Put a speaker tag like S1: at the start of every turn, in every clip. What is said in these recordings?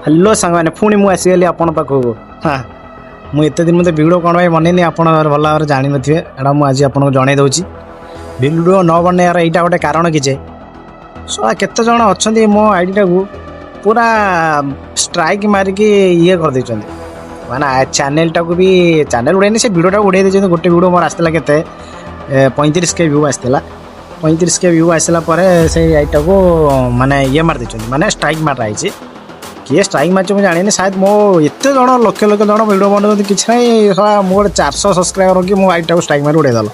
S1: Hello ସାଙ୍ଗମାନେ, ପୁଣି ମୁଁ ଆସିଗଲି ଆପଣଙ୍କ ପାଖକୁ। ହଁ, ମୁଁ ଏତେ ଦିନ ମୋତେ ଭିଡ଼ିଓ କ'ଣ ପାଇଁ ବନେଇନି, ଆପଣ ଭଲ ଭାବରେ ଜାଣିନଥିବେ। ଏଇଟା ମୁଁ ଆଜି ଆପଣଙ୍କୁ ଜଣେଇ ଦେଉଛି। ଭିଡ଼ିଓ ନ ବନେଇବାର ଏଇଟା ଗୋଟେ କାରଣ କି ଯେ ଶଳା କେତେ ଜଣ ଅଛନ୍ତି, ମୋ ଆଇଡ଼ିଟାକୁ ପୁରା ଷ୍ଟ୍ରାଇକ୍ ମାରିକି ଇଏ କରିଦେଇଛନ୍ତି। ମାନେ ଚ୍ୟାନେଲଟାକୁ ବି, ଚ୍ୟାନେଲ ଉଡ଼େଇନି, ସେ ଭିଡ଼ିଓଟାକୁ ଉଡ଼େଇ ଦେଇଛନ୍ତି। ଗୋଟେ ଭିଡ଼ିଓ ମୋର ଆସିଥିଲା କେତେ, 35 କେ ଭ୍ୟୁ ଆସିଥିଲା। 35 କେ ଭ୍ୟୁ ଆସିଲା ପରେ ସେଇ ଆଇଡ଼ିଟାକୁ ମାନେ ଇଏ ମାରି ଦେଇଛନ୍ତି, ମାନେ ଷ୍ଟ୍ରାଇକ୍ ମାରା ହେଇଛି। କିଏ ଷ୍ଟ୍ରାଇକ୍ ମାରିଛି ମୁଁ ଜାଣିନି। ସାୟଦ ମୋ ଏତେ ଜଣ, ଲକ୍ଷ ଲକ୍ଷ ଜଣ ଭିଡ଼ିଓ ବନାଉଛନ୍ତି, କିଛି ନାହିଁ, ଶଳା ମୁଁ ଗୋଟେ 400 ସବସ୍କ୍ରାଇବର କି ମୋ ଆଇଡ଼ିଟାକୁ ଷ୍ଟ୍ରାଇକ୍ ମାରି ଉଡ଼େଇଦେଲ।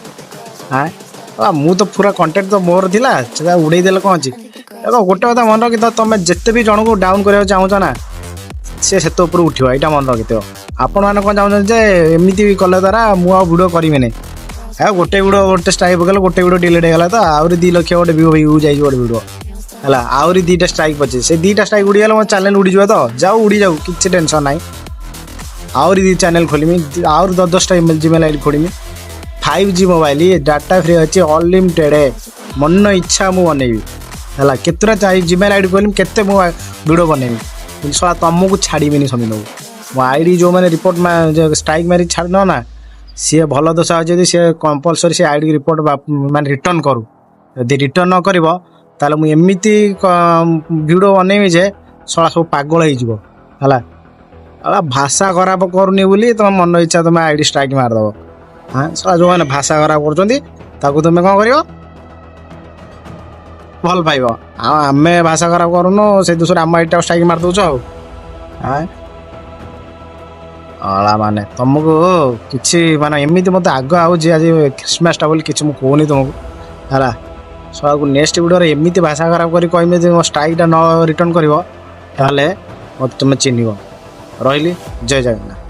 S1: ହଁ, ମୁଁ ତ ପୁରା କଣ୍ଟେଣ୍ଟ ତ ମୋର ଥିଲା, ସେଟା ଉଡ଼େଇ ଦେଲେ କ'ଣ ଅଛି? ଦେଖ, ଗୋଟେ କଥା ମନେ ରଖିଥାଅ, ତମେ ଯେତେ ବି ଜଣକୁ ଡାଉନ୍ କରିବାକୁ ଚାହୁଁଛ ନା, ସେ ସେତେ ଉପରୁ ଉଠିବ। ଏଇଟା ମନେ ରଖିଥିବ। ଆପଣମାନେ କ'ଣ ଚାହୁଁଛନ୍ତି ଯେ ଏମିତି ବି କଲେ ଦ୍ୱାରା ମୁଁ ଆଉ ଭିଡ଼ିଓ କରିବିନି? ଆଉ ଗୋଟେ ଭିଡ଼ିଓ, ଗୋଟେ ଷ୍ଟ୍ରାଇକ୍ ପକେଇଲେ, ଗୋଟେ ଭିଡ଼ିଓ ଡିଲିଟ୍ ହେଇଗଲା ତ ଆହୁରି 2 ଲକ୍ଷ ଗୋଟେ ଭିଉ ଯାଇଛି ଗୋଟେ ଭିଡ଼ିଓ ହେଲା। ଆହୁରି 2ଟା ଷ୍ଟ୍ରାଇକ୍ ପଛେ ସେ 2ଟା ଷ୍ଟ୍ରାଇକ୍ ଉଡ଼ିଗଲେ ମୋ ଚ୍ୟାନେଲ୍ ଉଡ଼ିଯିବ ତ। ଯାଉ, ଉଡ଼ିଯାଉ, କିଛି ଟେନସନ୍ ନାହିଁ। ଆହୁରି 2 ଚ୍ୟାନେଲ୍ ଖୋଲିମି, ଆହୁରି 10 10ଟା ଇମେଲ୍, ଜିମେଲ୍ ଆଇଡ଼ି ଖୋଲିମି। 5G mobile, data free ଅଛି, ଅନଲିମିଟେଡ଼, ମନ ଇଚ୍ଛା ମୁଁ ବନେଇବି। ହେଲା, କେତେଟା ଚାହି ଜିମେଲ୍ ଆଇଡ଼ି ଖୋଲିମି, କେତେ ମୁଁ ଭିଡ଼ିଓ ବନେଇବି। କିନ୍ତୁ ଶଳା ତମକୁ ଛାଡ଼ିବିନି ସମିତଙ୍କୁ। ମୋ ଆଇଡ଼ି ଯେଉଁମାନେ ରିପୋର୍ଟ ଷ୍ଟ୍ରାଇକ୍ ମାରି ଛାଡ଼ିନ ନା, ସିଏ ଭଲ ଦୋଷ ଅଛି ଯଦି, ସିଏ କମ୍ପଲସରି ସେ ଆଇଡ଼ି ରିପୋର୍ଟ ମାନେ ରିଟର୍ନ କରୁ। ଯଦି ରିଟର୍ନ ନ କରିବ, ତାହେଲେ ମୁଁ ଏମିତି ଭିଡ଼ିଓ ବନେଇବି ଯେ ଶଳା ସବୁ ପାଗଳ ହେଇଯିବ। ହେଲା ହେଲା, ଭାଷା ଖରାପ କରୁନି ବୋଲି ତମ ମନ ଇଚ୍ଛା ତମେ ଆଇଡ଼ି ଷ୍ଟ୍ରାଇକ୍ ମାରିଦେବ। ହଁ, ଶଳା ଯେଉଁମାନେ ଭାଷା ଖରାପ କରୁଛନ୍ତି, ତାକୁ ତୁମେ କ'ଣ କରିବ? ଭଲ ପାଇବ। ଆଉ ଆମେ ଭାଷା ଖରାପ କରୁନୁ, ସେଇ ଦୋଷରେ ଆମ ଆଇଡ଼ିଟାକୁ ଷ୍ଟ୍ରାଇକ୍ ମାରିଦେଉଛ। ଆଉ ଆଁ ଅଳା ମାନେ ତମକୁ କିଛି ମାନେ ଏମିତି ମୋତେ ଆଗ ଆଉଛି। ଆଜି ଖ୍ରୀଷ୍ଟମାସଟା ବୋଲି କିଛି ମୁଁ କହୁନି ତୁମକୁ। ହେଲା, ଶଳାକୁ ନେକ୍ସଟ ଭିଡ଼ିଓରେ ଏମିତି ଭାଷା ଖରାପ କରି କହିବି ଯେ ମୋ ଷ୍ଟ୍ରାଇକ୍ଟା ନ ରିଟର୍ନ କରିବ, ତାହେଲେ ମୋତେ ତୁମେ ଚିହ୍ନିବ। ରହିଲି, ଜୟ ଜଗନ୍ନାଥ।